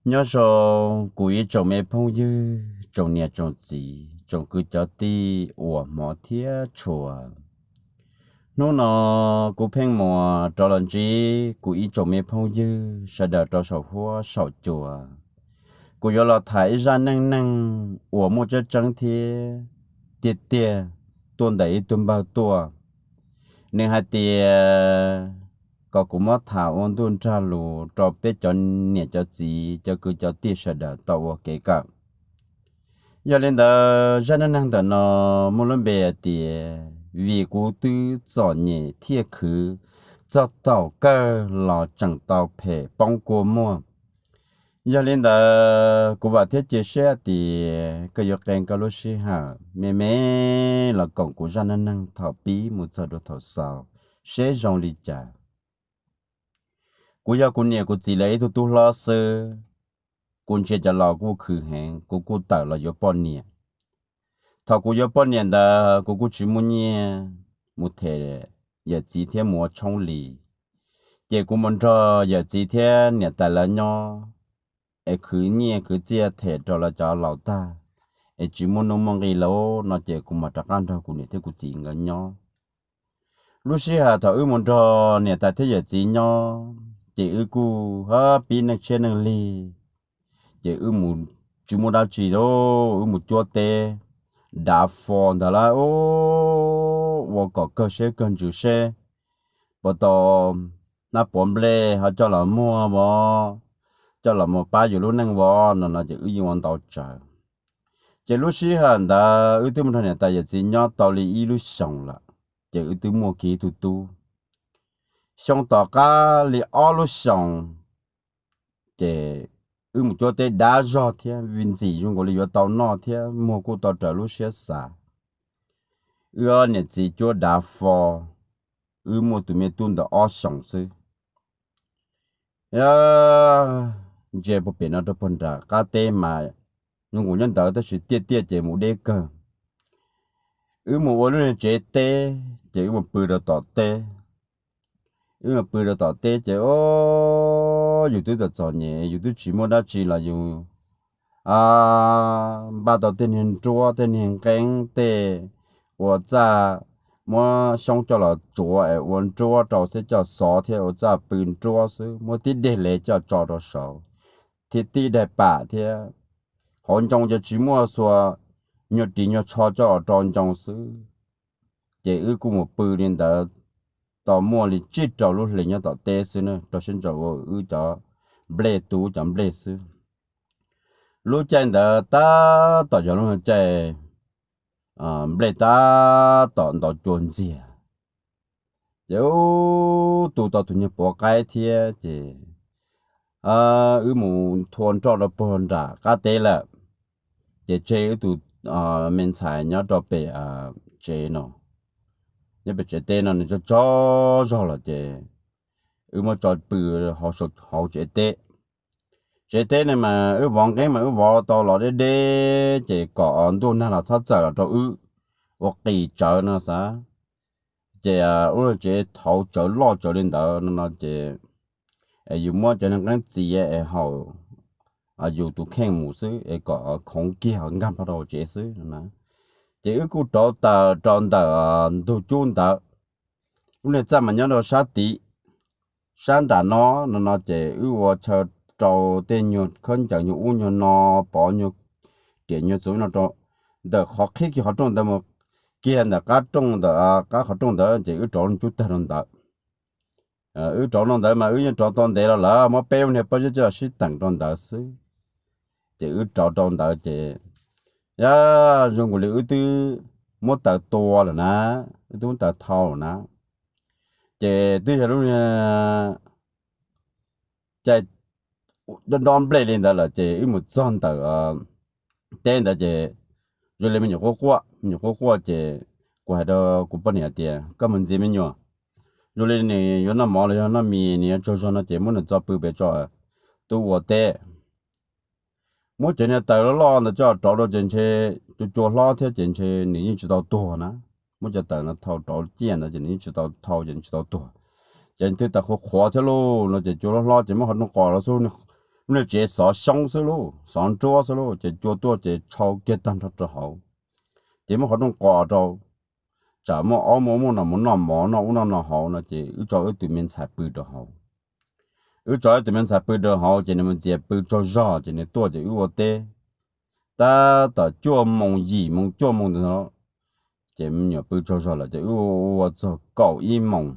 Nyob zoo kuv ib tsoom me phooj ywg, tsoom niam tsoom txiv, tsoom kwv cov tij uas hmov thiab tshua. Hnub no kuv Pheej Muas rov los ntsib kuv ib tsoom me phooj ywg sawv daws rau saum huab saum cua. Kuv yuav los tham ib zaj neej neeg uas muaj tseeb tseeb thiab tiag tiag tuaj ntawm ib tug npawg tuaj. Nws hais tias kom kuv muab tham ua ntuj nrag lus rau peb cov niam cov txiv cov kwv cov tij sawv daws tau ua kev kawm. Yog li ntawd zaj neej neeg ntawm no muaj lub npe hais tias vim kuv twb txom nyem thiaj khwv, txog thaum kawg los tseem tau phem poob kua muag. Yog li ntawd kuv vam thiab cia siab tias koj yuav qee koj lub sij hawm me me los koom kuv zaj neej neeg thaum pib mus txog rau thaum xaus seb zoo li cas. Kuv yog kuv niam kuv txiv lawv ib tug tub hlob xwb. Kuv ntsia cov laus kuj khwv heev, kuv kuj tawm los yuav poj niam. Thaum kuv yuav poj niam ntawd kuv kuj tsis muaj nyiaj mus them yawm txiv thiab mus ua tshoob li. Ces kuv mus nrog yawm txiv thiab niam tais lawv nyob, es khwv nyiaj khwv txiaj them rau lawv cov laus tag, es tsis muaj nuj muaj nqi lawm no ces kuv mam rov qab nrog kuv niam thiab kuv txiv nkawd nyob. Lub sij hawm thaum wb mus nrog niam tais thiab yawm txiv nyob ces wb kuj pib neej tshiab neej lig, ces wb mus tsis muaj dab tsi li, wb mus cuab teb dav fo ntag lauj, ua kom kawg siab kawg ntsws seb puas tau hnab puav nplej ho coj los muag vov, coj los mus pab yus lub neej vov no no ces wb yeej ua ntau tsawv. Ces lub sij hawm ntawd wb twb mus nrog niam tais yawm txiv nyob tau li ib lub xyoos lawm, ces wb twb muaj kiag ib tug tub. Xyoo tom qab li ob lub xyoos, ces wb mus cuab teb dav zog thiab vim ntxim zoo nkaus li yuav tau noj thiab muag kuj tau raws lub siab xav. Wb ob niam txiv cuab dav fo, wb muaj tus me tub ntawm ob xyoos xwb. Ntsia puag pem no rau puag nram qab teb mas zoo nkaus nyob ntawd tab sis tiaj tiaj ces mus deb kawg. Wb mus ua lub niag tsev teb ces wb mus pw rau tom teb. Wb mus pw rau tom teb ces o, yus twb txom txom nyem, yus twb tsis muaj dab tsi los yus npaj tau tej niag nruab tej niag nqeeb tej ua txaj, muab xyoob coj los tsuav es ua nruab rau xwb, coj xov thiab ua txaj pw nruab xwb, muab tib dej le coj tso rau saud thiab tib daim pam thiab hauv ncoo ces tsis muaj xua nyuag ris nyuag tsho coj rau ncoo xwb. Ces wb kuj mus pw li ntawd tau muaj li tsib rau lub hlis nyob tom teb xwb na, rau siab ntso ua wb cov nplej tu cov nplej xwb. Lub caij ntawd tab tom yog lub caij nplej tab tom ntaus cua ntxiag. Ces wb tu tau tus nyuag puav qaib thiab ces wb mus thua nroj rau puag nram qab teb lawm. Ces tseg wb tus me ntxhais nyob rau pem tsev no, nyob pem tsev teb no nws tsaug tsaug zog lawm ces wb muab tso pw hauv tsev teb. Tsev teb no mas wb vov nqeeb mas wb vov tau los deb deb ces kom ntuj nag los txhob txawm los rau wb ua qis tsawv no xav. Ces wb tsev hauv tsawv loj tsawv li ntawd no no ces yus muab cov niag nqeeb txiav es haum yus tus kheej mus xwb es kom khoov kiag nkag npog rau tsev xwb no. Ces wb kuj rauv taws rau ntawm ntug cub ntawd. Lub niag txaj mas nyob rau sab tid, sab nram no no no ces wb ua chaw rau tej nyuag khaub ncaws nyuag ub nyuag no, pov nyuag riam nyuag txuv no rau ntawm qhov qhib kiag qhov rooj ntawd mus kiag ntawm qab rooj ntawm qab qhov rooj ntawd ces wb rauv cub tag rau ntawd. Wb rauv rau ntawd mas wb yeej rauv tau ntev los lawm, muab peb lub niag pob zeb coj sib teem rau ntawd xwb. Ces wb rauv rau ntawd ces yog zoo nkaus li wb twb muab taws tua lawm na, wb twb muab taws thau lawm na. Ces twb yog lub niag caij dob dob nplej li ntawd lawm ces wb mus txog ntawm teb ntawd ces zoo li me nyuam quaj quaj, me nyuam quaj quaj ces kuv hais rau kuv poj niam tias koj mus ntxias me nyuam, zoo li nws yuav noj mov los yog noj mis nws yuav tsaug zog no ces muab nws tso pw pem tso, twb ua teb. Muab cov niag taws loj loj ntawd coj rauv rau ces ntshe cua cua hlob thiab ces ntshe nws yeej tsis tau tuag na. Muab cov taws no thau rauv ciaj ntawd ces nws yeej tsis tau thau ces nws tsis tau tuag. Ces twb taws qhuav qhuav thiab lauj no ces cua hlob hlob ces muab qhov rooj qos los xub, lub niag tsev xov xyoob xwb lauj, xov nruab xwb lauj, ces cua tuaj ces tshau kiag tag nrho rau hauv. Ces muab qhov rooj qos rau, tsam muaj ob muaj muaj no mus noj mov noj ub noj no hauv no ces wb tso wb tus me ntxhais pw rau hauv. Wb tso wb tus me ntxhais pw rau hauv ces nws mus ntxias pw tsaug zog ces nws tuaj ces wb ua teb tab tom cuaj moos yim moos cuaj moos ntawd, ces me nyuam pw tsaug zog lawm ces wb ua txog kaum ib moos,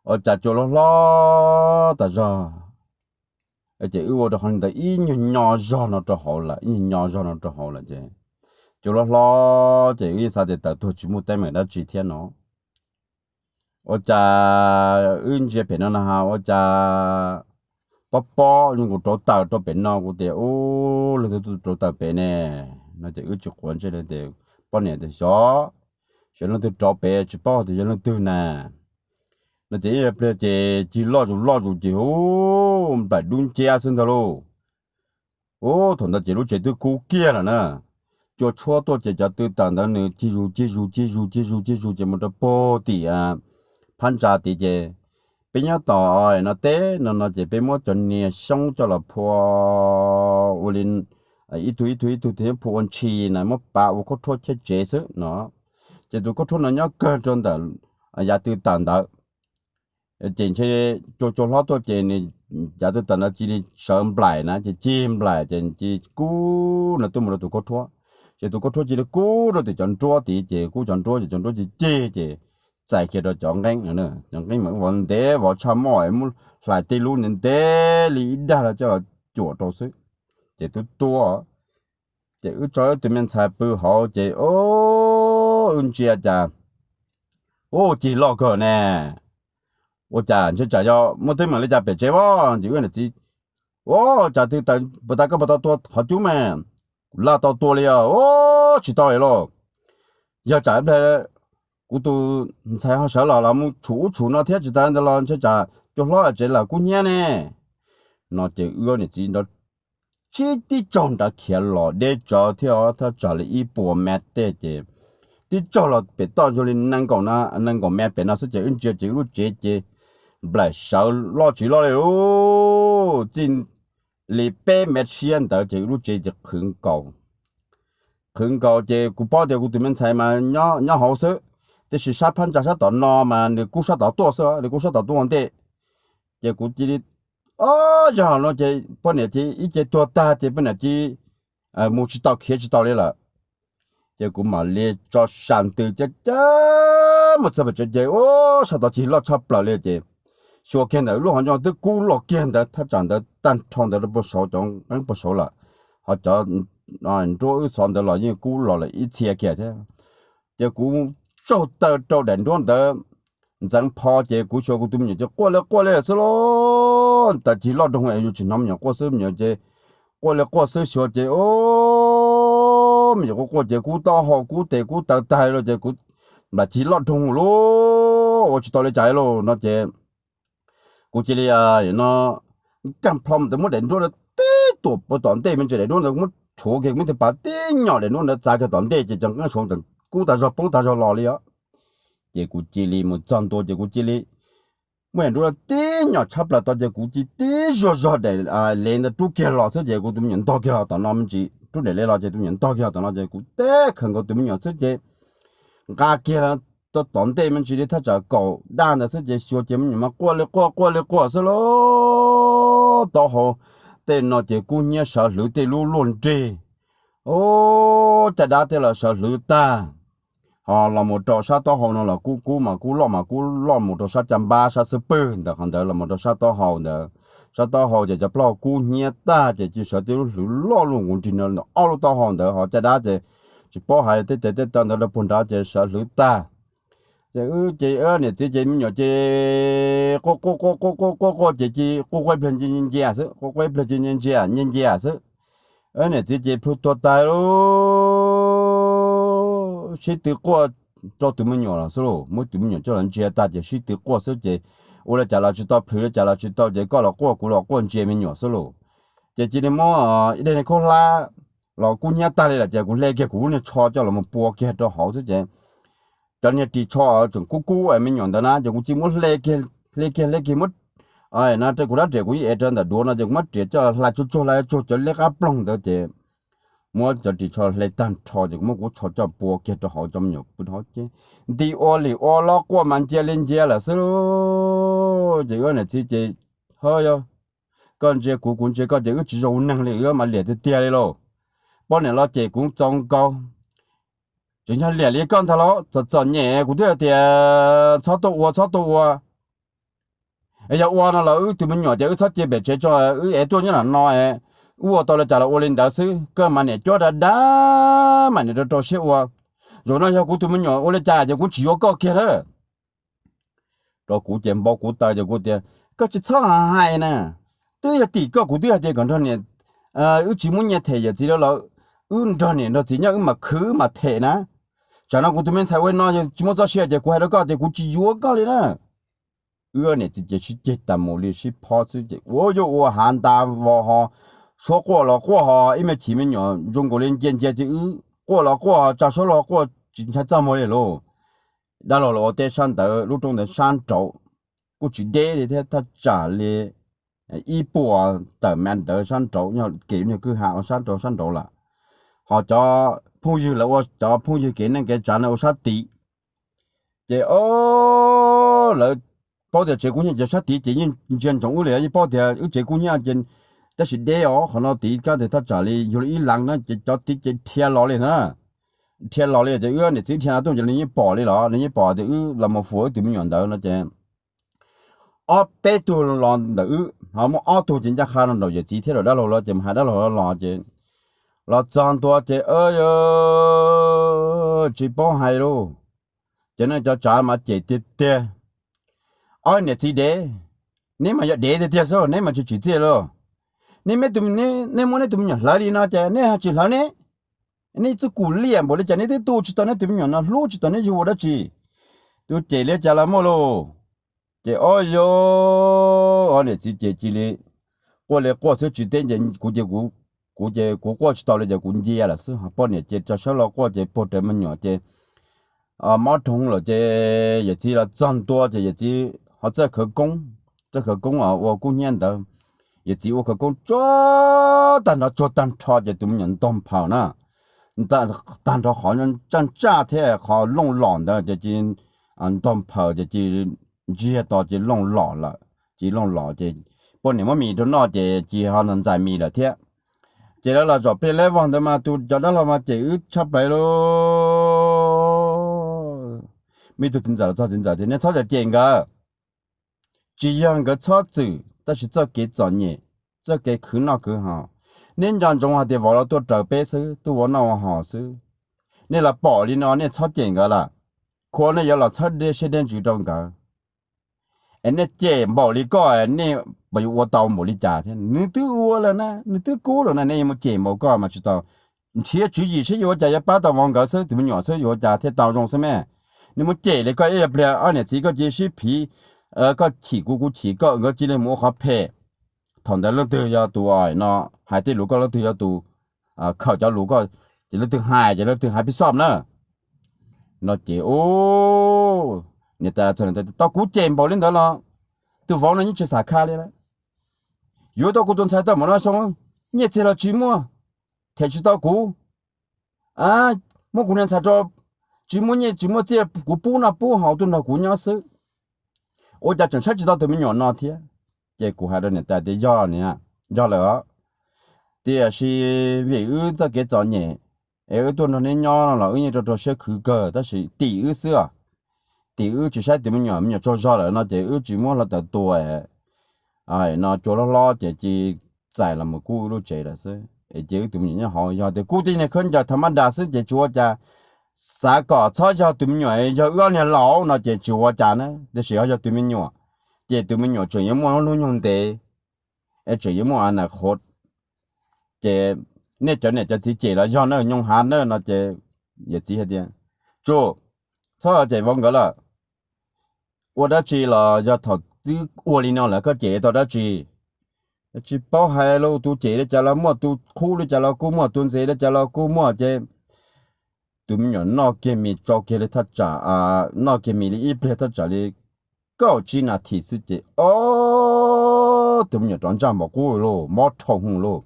ua cas cua hlob hlob tas zog, ces wb ua rau qhov ntawd ib nyuag nyo zog no rau hauv lawm, ib nyuag nyo zog no rau hauv lawm ces cua hlob hlob ces wb yeej xav tias tawm tuag tsis muaj teeb meem dab tsi thiab no. Ua cas wb ntsia pem no na ua cas pob pob zoo nkaus rauv taws rau pem no, kuv tias ub leej twg tuaj rauv taws pem ne no ces wb tsis quav ntsej li tias poj niam tias xyov, xyov leej twg rauv pem tsis paub tias yog leej twg na no ces ib pliag ces cig loj zus loj zus ces ub nplaim dub nciab xwb ntag lauj. Ub thaum ntawd ces lub tsev twb kub kiag lawm na, cua tshuab tuaj ces cov tw tawm ntawd nws cig zus cig zus cig zus cig zus cig zus ces mus rau puag tim phab ntsa tid ces peb nyob tom no teb no no ces peb muab cov niag xyoob coj los phua ua li ib tug ib tug ib tug thiab phua ua ntshis na muab pav ua khaub rhuab cheb tsev xwb no. Ces tus khaub rhuab no nyob kawg rau ntawm yav tw tawm ntawd. Ces ntshe cua cua hlob tuaj ces nws yav tw tawm ntawd cia li sawv nplaim na ces cig nplaim ces cia kub no tuaj mus rau tus khaub rhuab. Ces tus khaub rhuab cia li kub rau tim cov nruab tid ces kub cov nruab ces cov nruab cia cig ces txais kiag rau cov nqeeb, cov nqeeb mas vov ntev vov tshaj moj muab hlais tej lub ntev ntev li ib dag los coj los cuam rau xwb ces twb tuaj. Ces wb tso wb tus me ntxhais pw hauv ces wb ntsia cas ub cig loj kawg ne. Ua cas ntshe tsam yog muaj teeb meem li cas pem tsev vab ces wb niam txiv ua cas twb tas puas tas koj puas tau tua qhov cub mas, kuv laj tau tua li os, tsis tau li lauj. Yog tsam ib pliag kuv tus ntxhais ho sawv los los mus tshum ub tshum no thiab tsis tas li ntawd los ntshe tsam cua hlob tsev lawm kub hnyiab ne no ces wb niam txiv nrov tsib tib tsaug nrad khiav los deb tsawv thiab thaj tsam li ib puas mev tej ces tib tsaug los pem toj zoo li nees nkaum mev pem no xwb ces wb ntsia ces wb lub tsev ces nplaim sawv loj tsis loj li lauj, txij li peb mev tshiab ntawd ces wb lub tsev ces qhwv nkaus. Qhwv nkaus ces kuv paub tias kuv tus me ntxhais mas nyob hauv xwb, tiam sis sab phab ntsa sab tom no mas nws kub sab tod tuaj xwb, nws kub sab tod tuaj ua ntej. Ces kuv cia li, o, yog no ces poj niam ces ib ce tuag tag ces poj niam cia mus tsis tau khiav tsis tau li lawm. Ces kuv mam li tso sam ntws cab cab mus txog pem tsev ces ub sab tod cig loj tshaj plaws li ces xyuas kiag ntawd lub hauv ncoo twb kub loj kiag ntawd thaj tsam ntawd tag nrho ntawd rau puag saud cov nqeeb puag saud lawm, ho cov nruab wb xov ntawd los yeej kub los lawm ib txhia kiag thiab. Ces kuv tsaug taw rau daim nruab ntawd ntxeev pho ces kuv xyuas kuv tus me nyuam ces quaj li quaj li xwb lauj, tas cig loj nroog yus tsis hnov me nyuam quaj xwb, me nyuam ces quaj li quaj xwb xyuas ces o, me nyuam quaj quaj ces kub taub hau kub tes kub taw tag li lauj ces kuv nplam cig loj nroog lauj, ua tsis tau li cas lauj no ces kuv cia li no kaj plho mus muab daim nruab ntawd tib tuam puag tom ntej me ntsis, daim nruab ntawd muab rhuav kiag muab tus pas tib nyom daim nruab ntawd txav kiag tom ntej ces cov nqeeb saud kub tas zog poob tas zog los li os. Ces kuv cia li mus txog ntua ces kuv cia li muab daim nruab tib nyom tshab plaws tod ces kuv cia li tib zuag zog daim lev ntawd rub kiag los xwb ces kuv tus me nyuam ntog kiag los tom no me ntsis, rub daim lev los ces tus me nyuam ntog kiag los tom no ces kuv teb khaws nkaus tus me nyuam xwb ces nqa kiag tom ntej me ntsis li thaj tsam kaum daj ntawd xwb ces xyuas ces me nyuam mas quaj li quaj quaj li quaj xwb lauj. Taub hau tej no ces kub hnyiab sawv hlwv tej lub luaj nrig, o, caj dab tej los sawv hlwv tag. Ho los mus rau sab taub hau no los kub kub mas kub loj mas kub loj mus rau sab caj npab sab xub pwg ntawd, qhov ntawd los mus rau sab taub hau ntawd. Sab taub hau ces cov plaub hau kub hnyiab tag ces cia sawv tej lub hlwv loj luaj nkaus nrig no ob lub taub hau ntawd, ho caj dab ces tsis paub hais tej tes tej taw ntawd rau puag nrad ces sawv hlwv tag. Ces wb ces niam txiv ces me nyuam ces quaj quaj quaj quaj quaj quaj ces cia quaj quaj ib pliag ncia ncia xwb, quaj quaj ib pliag cia ncia ncia ncia xwb. Wb niam txiv ces plhu tuag tag lauj, sib tw quaj rau tus me nyuam los xwb lauj, muab tus me nyuam coj los ntsia tag ces sib tw quaj xwb ces ua li cas los tsis tau, plhws li cas los tsis tau ces koj los quaj kuv los quaj ntsia me nyuam xwb lauj. Ces cia li muab ib daim niag khaub hlab los kub hnyiab tag li lawm ces kuv hle kiag kuv lub niag tsho coj los mus pua kiag rau hauv xwb ces cov niag ris tsho tseem kub kub me nyuam ntawd na ces kuv cia li muab hle kiag hle kiag hle kiag muab no kuv rab riam kuv yeej ev rau ntawm duav no ces kuv muab riam coj hlais tsuag tsuag, hlais tsuag cov liab qab ploog ntawd ces muab cov ris tsho hle tag nrho ces kuv muab kuv tsho coj pua kiag rau hauv cov me nyuam pw hauv ces nti ua lim ua lob quaj mas ncia li ncia lawm xwb lauj. Ces wb niam txiv ces, Ho yog koj ntsia kuv kuv ntsia koj ces wb tsis zoo neeg li, wb mas liam tiag tiag li lauj. Poj niam los cem kuv txaus nkaus, tseem yog liam li koj ntag los txom txom nyem kuv twb hais tias txhob tuaj ua txhob tuaj ua. Yog ua no los wb tus me nyuam ces wb txhob cia pem tsev tso, wb ev tuaj nyob no no, wb ua tau li cas los ua li ntawd xwb, koj mas niam cuab da da, mas niam rau rau siab ua. Zaum no yog kuv tus me nyuam ua li cas ces kuv tsis yuav koj kiag lawm. Rau kuv ces npau kuv taw ces kuv tias, Koj tsis txhob hais na, twb yog tim koj kuv twb hais tias kom nrog niam, wb tsis muab nyiaj them yawm txiv lawm los wb nrog niam nrog txiv nyob wb mam khwv wb mam them na. Tsam no kuv tus me ntxhais ua li no tsis muaj txoj sia ces kuv hais rau koj tias kuv tsis yuav koj li na. Wb niam txiv ces sib ceg tas mus li sib phob xwb ces ua yuav ua hav nta vos ho, suab quaj los quaj ho, ib me chim me nyuam zoo nkaus li ncia ncia ces wb quaj los quaj ho, tsa suab los quaj tsis ntshai txaj muag li lauj. Dab laug los ua teb sab ntawd, lub roob ntawd sab nraud, kuj tsis deb li thiab, thaj tsam li ib puas tawm mev ntawd sab nraud, nyob kev niag kwj ha ua sab nraud sab nraud lawm. Ho cov phooj ywg lawv ua cov phooj ywg kev neej kev tsav no ua sab tid. Ces o, lawv paub tias tsev kub hnyiab ces sab tid ces yeej ntsia ntsoov wb li, yeej paub tias wb tsev kub hnyiab ces, tab sis deb os, qhov no tid kab tias thaj tsam li yug li ib leev na ces cov tid ces dhia los li ntag na. Dhia los li ces wb niam txiv dhia no tuaj ces nws yeej pom li los, nws yeej pom tias wb los mus fuas wb tus me nyuam ntawd no ces ob peb tug los ntawm wb, ho muaj ob tug ces ncaj qha no nraum yawm txiv thiab rau dab laug los ces mus hais dab laug los ces los txog ntua ces, Tsis paub hais lauj, ces nej cov tsav mas cem tiag tiag. Ob niam txiv dev, neb mas yog dev tiag tiag xwb, neb mas tsis tsim txiaj lauj. Nej, nej muab neb tus me nyuam hlawv li no ces nej ho tsis hlawv ne? Nej txuj kum liam npaum li cas nej twb tu tsis tau neb tus me nyuam no, hlub tsis tau neb yug ua dab tsi. Tus cem li cas los muaj lauj. Ces o yog ob niam txiv ces cia li quaj li quaj xwb tsis teb ces kuv ces, kuv ces kuv quaj tsis tau li ces kuv ncia lawm xwb. Poj niam ces tsa suab los quaj ces puag rawv me nyuam ces mob rhoov lawm ces yawm txiv los txog ntua ces yawm txiv ho txawj khawv koob, txawj khawv koob ua kub hnyiab ntawd. Yawm txiv ua khawv koob tsuag tag nrho tsuag tag nrho ces tus me nyuam ntog nphaws na, tag nrho qhov ntsaj ntsaj thiab qhov looj los ntawd ces cia li ntog nphaws ces cia li ntsiag to cia li looj los lawm, cia li looj los ces poj niam muab mis rau noj ces cia li ho ntxais mis lawm thiab. Ces lawv los zaum plig lawv vog ntawd mas tus cov dab laug mas cem wb tshaj plaws lauj. Muaj ib tug txiv ntxawm los txog, txiv ntxawm tias nej txhob cem nkawd, tsis yog nkawd txhob txwm tab sis txoj kev txom nyem, txoj kev khwv noj khwv haus. Neb nco ntsoov hais tias vauv los tuaj raws peb xwb, tuaj ua noj ua haus xwb. Nej los pom li no nej txhob cem nkawd lawm. Khuav nej yuav los txhawb siab deb ntsws rau nkawd. Es nej cem npaum li koj nej puas yuav ua tau npaum li cas thiab? Nws twb ua lawm na, nws twb kub lawm na, nej yuav mus cem npaum koj mas tsis tau. Nrhiav tswv yim seb yuav ua cas yuav pab tau vauv nkawd xwb, tus me nyuam xwb yuav ua cas thiaj tau zoo xwb me. Nej muab cem li koj ib yam pliag ob niam txiv koj cia li sib phiv, koj chim kuv kuv chim koj, nkawd cia li mus ua qhov phem. Thaum ntawd leej twg yog tus no hais tej lus koj, leej twg yog tus khawm cov lus koj, ces leej twg hais ces leej twg hais pib xoj na. No ces niam tais txog, tau kuv cem npaum li ntawd los tus vauv no yeej tsis xam khaj li lawm. Yuav tau kuv tus ntxhais tau npaum no xyoo, nyiaj txiag los tsis muaj, them tsis tau kuv, muab kuv niag ntxhais rau, tsis muaj nyiaj tsis muaj txiaj kuv pub noj pub haus tuaj nrog kuv nyob xwb. Ua cas tseem saib tsis tau tus me nyuam no thiab? Ces kuv hais rau niam tais tias yog niam, yog lawm os. Tiam sis vim wb txoj kev txom nyem es wb tuaj nrog neb nyob no los wb yeej rau rau siab khwv kawg tab sis tim wb xwb os. Tim wb tsis saib tus me nyuam, me nyuam tsaug zog lawm no ces wb tsis muab hlo tawm tua no, cua hlob hlob ces cia txais los mus kuj wb lub tsev lawm xwb es cia wb tus me nyuam nyob hauv. Yog tias kuj tib niag khaub ncaws tha mab das xwb ces tsis ua cas, xav kom txhob yog tus me nyuam, yog wb ob niag laus no ces tsis ua cas na, tiam sis ho yog tus me nyuam ces tus me nyuam tseem yuav muaj hnub nyoog ntev, es tseem yuav muaj a na qhuav. Ces nej cov niam cov txiv cem los yog na, nyooj hav na no ces yawm txiv hais tias, Tsuj, txhob cem vauv nkawd lawm. Ua dab tsi los yog thaum twb ua li no lawm koj cem tau dab tsi? Tsis paub hais lauj, tus cem li cas los muaj, tus qhuab li cas los kuj muaj, tus ntxias li cas los kuj muaj ces tus me nyuam noj kiag mis tsau kiag li thaj tsam, noj kiag mis li ib pliag thaj tsam li kaum tsib nas this xwb ces o tus me nyuam rov ntsaj npom qub lauj, mob dhau hwv lauj.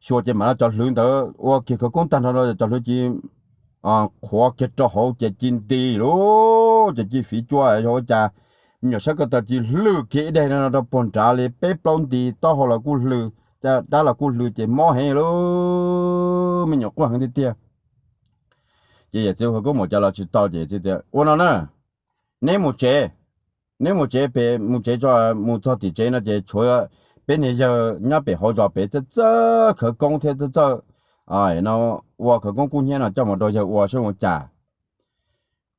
Xyuas ces mam li cov hlwv ntawd ua kiag khawv koob tag nrho, cov hlwv ci qhuav kiag rau hauv ces ci nti lauj, ces ci fiv cua yog ua cas, me nyuam sab ko taw ci hlwj kiag ib daim no rau puag nrad li peb plaub nti, taub hau los kuj hlwj, dab los kuj hlwj ces mob heev lauj, me nyuam quaj heev tiag tiag. Ces yawm txiv hu koob mus cas los tsis tau ces txiv tias ua no na, neb mus tsev, neb mus tsev pem, mus tsev tso, mus txog tim tsev no ces tshuav peb niag yawg nyob pem hauv zos pem txawj txawj khawv koob thiab txawj txawj no ua khawv koob kub hnyiab no coj mus rau yawg ua saib ua cas.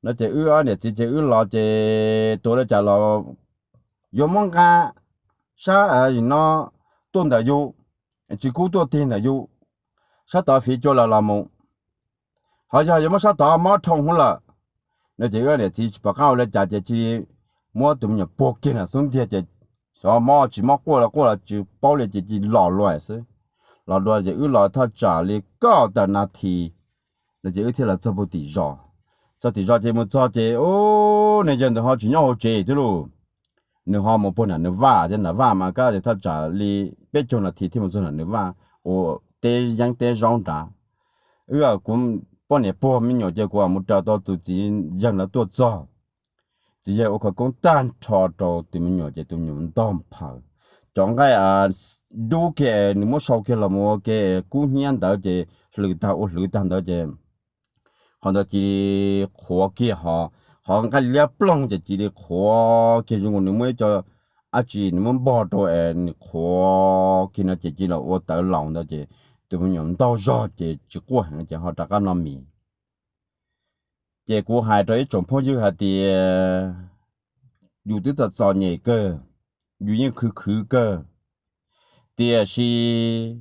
No ces wb ob niam txiv ces wb los ces tua li cas los yuav muab nqa sab no tuaj ntawm yus, tsis kub tuaj tig ntawm yus, sab tod fiv cua lawm los mus, ho yog yuav muab sab tod mob dhau hwv lawm. No ces wb niam txiv tsis pom qab ua li cas ces cia li muab tus me nyuam puag kiag nram xub ntiag ces xyov mob tsis mob, quaj los quaj los tsis paub li ces cia li los lawm xwb. Los dua ces wb los thaj tsam li kaum tawm nas this no ces wb thiaj los txog puag tim zos. Txog tim zos ces mus txog ces ub, niag yawg ntawd ho tsis nyob hauv tsev thiab lauj. Nws ho mus puag nram nws vaj thiab, nram vaj mas kab tias thaj tsam li peb caug nas this thiaj mus txog nram nws vaj ua teb yeeb teb zaub nrad. Wb kuv poj niam puag me nyuam ces kuv mus raws tau tus txiv yawg lawv tuaj txog. Txiv yawg ua khawv koob tag nrho rau tus me nyuam ces tus me nyuam ntog nphaws. Cov nqaij dub kiag nws muab sau kiag los mus ua ke kub hnyiab ntawd ces hlwv tag ua hlwv tag ntawd ces qhov ntawd cia li qhuav kiag ho, qhov nqaij liab ploog ces cia li qhuav kiag zoo nkaus nws muab ib co dab tsi nws muab npog rau es nws qhuav kiag no ces cia li los ua tawv laus ntawd ces tus me nyuam ntaug zog ces tsis quaj heev ces ho rov qab noj mis. Ces kuv hais rau ib tsoom phooj ywg hais tias yus twb txom txom nyem kawg, yus yeej khwv khwv kawg, tiam sis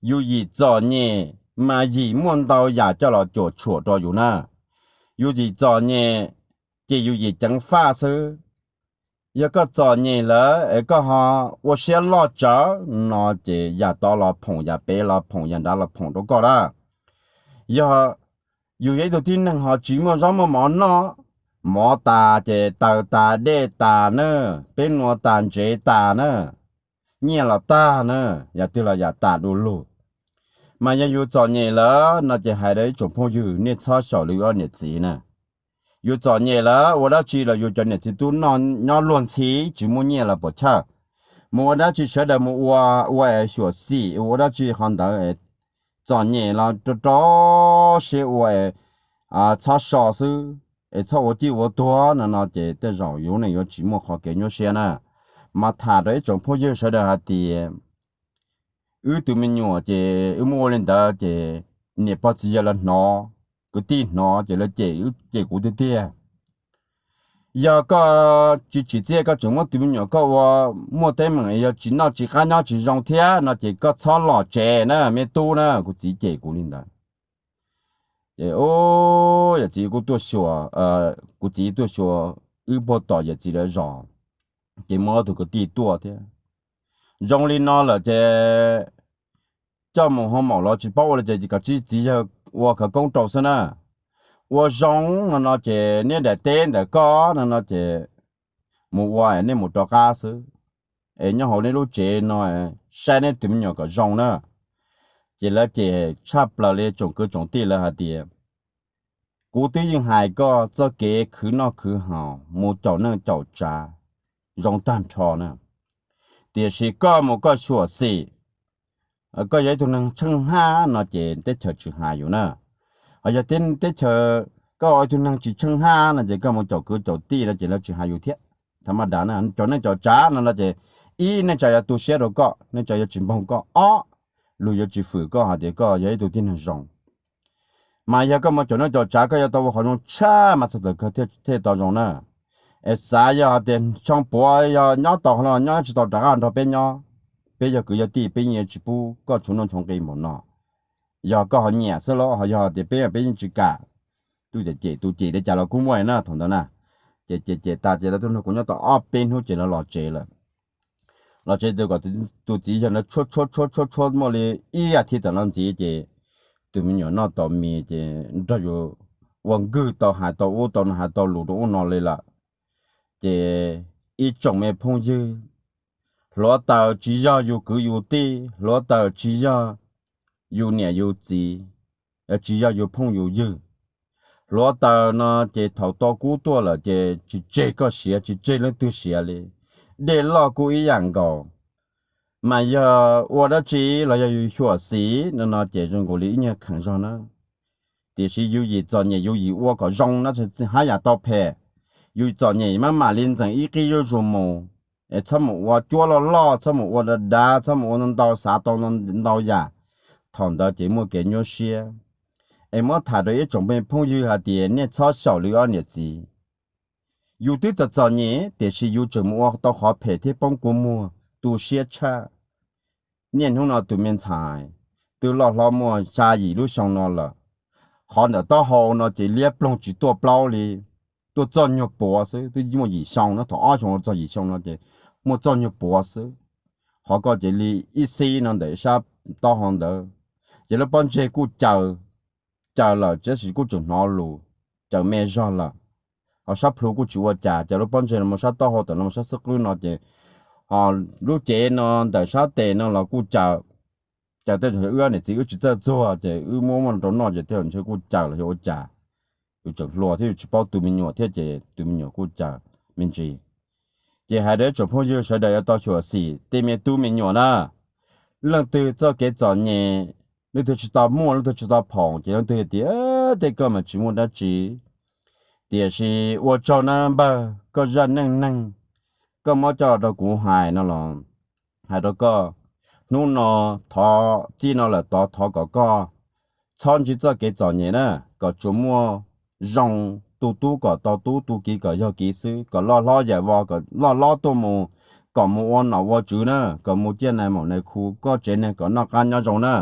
yus yim txom nyem mas yim muaj ntau yam coj los cuam tshuam rau yus na. Yus yim txom nyem ces yus yim ceev faj xwb. Yog koj txom nyem lawm es koj ho ua siab loj tsawv no ces yam tod los phoom, yam pem los phoom, yam nrad los phoom rau koj na. Yog yus yog ib tug tib neeg ho tsis muaj zaub muaj mov noj, mov tas ces taws tas dej tas na, peb nua tas ntsev tas na, nyiaj los tag na, yam twg los yam tas du lug. Mas yog yus txom nyem lawm no ces hais rau ib tsoom phooj ywg nej txhob xyaum li ob niam txiv na. Yus txom nyem lawm ua dab tsi los yus cov niam txiv tub noj nyob luag ntxhi tsis muaj nyiaj los puas chawj. Mus ua dab tsi sawv daws mus ua, ua es xyuam xim ua dab tsi qhov ntawd, txom nyem los rau rau siab ua es txhob so xwb es txhob ua cij ua tuag no no ces tej zaum yus ne yuav tsis muaj qhov kev nyuaj siab na. Mas tham rau ib tsoom phooj ywg sawv daws hais tias wb tus me nyuam ces wb muab ua li ntawd ces niam pog txiv yawg lawv hnov, kwv tij hnov ces lawv cem, cem kuv tiag tiag. Yog koj tsis tsim txiaj koj tseem muab tus me nyuam koj ua muaj teeb meem, yog tsis noj tsis qab nyob tsis zoo thiab no ces koj txhob los tsev na me tub na, kuv txiv cem kuv li ntawd. Ces yawm txiv kuj tuaj xyuas, kuv txiv tuaj xyuas wb puag tom yawm txiv lawv zos, ces muaj ob tug kwv tij tuaj thiab. Zoo li no lawm ces coj mus hoo maum los tsis paub ua li ces kom txiv yawg ua khawv koob rau xwb na. Ua zoo no no ces niab daim teb ntawm koj no no ces mus ua nej mus rov qab xwb, es nyob hauv nej lub tsev no saib nej tus me nyuam kom zoo na. Ces lawv cem tshaj plaws li tsoom kwv tsoom tij lawv hais tias kuv twb yeej hais koj txoj kev khwv noj khwv haus mus caum neej caum tsav zoo tag nrho na, tiam sis koj mus koj xyuam xim, koj yog ib tug neeg tsheej haj no ces teb chaws tsis hais yus na. Ho yog teb chaws koj ua ib tug neeg tsis tsheej haj no ces koj mus caum kwv caum tij no ces lawv tsis hais yus thiab. Tha maj dav na, caum neej caum tsav no no ces ib, neej tsa yuav tu siab rau koj, neej tsa yuav tsis npoog koj, ob, luag yuav tsis fwm koj hais tias koj yog ib tug tib neeg zoo. Mas yog koj mus caum neej caum tsav koj yuav tau ua qhov zoo tshaj mas txog thaum kawg thiaj tau zoo na. Es xav yog hais tias tshooj puav yog nyob tau los nyob, tsis tau rov qab nrog peb nyob, peb yog kwv yog tij peb yeej yuav tsis pub koj tshuv nuj tshuv nqi npaum no. Yog koj ho nyiam xwb los ho yog tias peb, peb yeej tsis kam. Tus cem tus cem li cas los kuj muaj na thaum ntawd na. Ces cem cem tas ces lawv tuaj nrog kuv nyob tau ob peb hnub ces lawv los tsev lawm. Los tsev tias kom tus txiv yawg ntawd tshuab tshuab tshuab tshuab tshuab muaj li ib as thiv tawm no ntxiv ces tus me nyuam noj tau mis ces nrog yus ua nkwg tau, hais tau ub tau no, hais tau lus rau ub no li lawm. Ces ib tsoom me phooj ywg, Hluav taws tsis yog yus kwv yus tij, hluav taws tsis yog yus niam yus txiv, tsis yog yus phooj yus ywg. Hluav taws no ces thaum tau kub tuaj lawm ces tsis tseg koj siav, tsis tseg leej twg siav li. Dej loj kuj ib yam nkaus, mas yog ua dab tsi los yog yus xyuam xim no no ces zoo nkaus li ib nyuag kheem zog na. Tiam sis yus yim txom nyem yus yim ua kom zoo na, haj yam tau phem. Yus txom nyem maj mam li ntxeem ib qib zuj zus mus, es txhob mus ua cuab loj loj, txhob mus ua dav dav, txhob mus ua ntau ntau, xav tau ntau yam, thaum ntawd ces muaj kev nyuaj siab. Es muab tham rau ib tsoom phooj ywg hais tias nej txhob xyaum li ob niam txiv. Yus twb txom txom nyem tiam sis yus tseem mus ua tau qhov phem thiab poob kua muag tu siab tshaj. Niaj hnub no tus me ntxhais twb loj hlob muaj xya yim lub xyoo no lawm, qhov ntawm taub hau no ces liab ploog tsis tuaj plaub li, tuaj txoj nyuag puav xwb, twb muaj yim xyoo no, thaum ob xyoo txog yim xyoo no ces muaj txoj nyuag puav xwb. Qhov ko ces li ib xib no ntawm sab taub hau ntawd, ces lub pob ntseg kuj caws, caws lawm tab sis kuj tseem hnov lus, caws me zog lawm. Ho sab plhu kuj tsis ua cas, caws lub pob ntseg los sab taub hau, tawm los sab xub qwb no ces, ho lub cev no ntawm sab tes no los kuj caws. Caws tej zaum wb niam txiv wb tsis txawj txuag ces wb muab muab rau noj ces tej zaum ntshe kuj caws los yog ua cas. Yus tseem hluas thiab yus tsis paub tu me nyuam thiab ces tus me nyuam kuj caws me ntsis. Ces hais rau ib tsoom phooj ywg sawv daws yuav tau xyuam xim tej me tub me nyuam na. Leej twg txoj kev txom nyem, leej twg tsis tau muaj, leej twg tsis tau phoom ces leej twg tias tej koj mas tsis muaj dab tsi. Tiam sis ua tsaug na npawg, koj zaj neej neeg koj muab coj rau kuv hais no los hais rau koj, hnub no thov txij no lawm tod thov kom koj txhob ntsib txoj kev txom nyem na, kom tsuas muaj zoo, tu tub kom tau tub, tu kiv kom yog kiv xwb, kom loj hlob yawm vos kom loj hlob tuaj mus, kom mus ua nom ua tswv na, kom mus ciaj nais maum nais khu, koj tsev neeg kom noj qab nyob zoo na.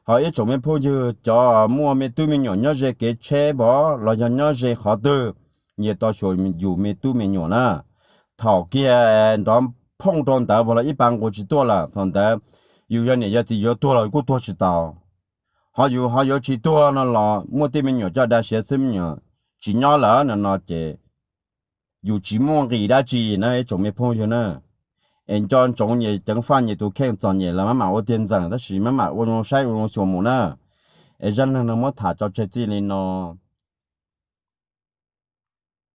Ho ib tsoom me phooj ywg cov muaj me tub me nyuam nyob ze kev tsheb pov los yog nyob ze qhov twg, nyias tau xyuas yus me tub me nyuam na. Thaum kiag nrov phooj rau ntawd vos los ib pa nqus tsis tuaj lawm, thaum ntawd yus yog niam yog txiv yuav tuag los kuj tuag tsis tau. Ho yus ho yuav tsis tuag no los muaj tej me nyuam coj da siav xwb, me nyuam tsis nyob lawm no no ces yus tsis muaj nqis dab tsi na ib tsoom me phooj ywg na. Es nco ntsoov nyias ceev faj nyias tus kheej, txom nyem los maj mam ua tiag ntxeem tab sis maj mam ua zoo saib ua zoo xyuas mus na. Es zaj neeg no muab tham tso tseg txij li no.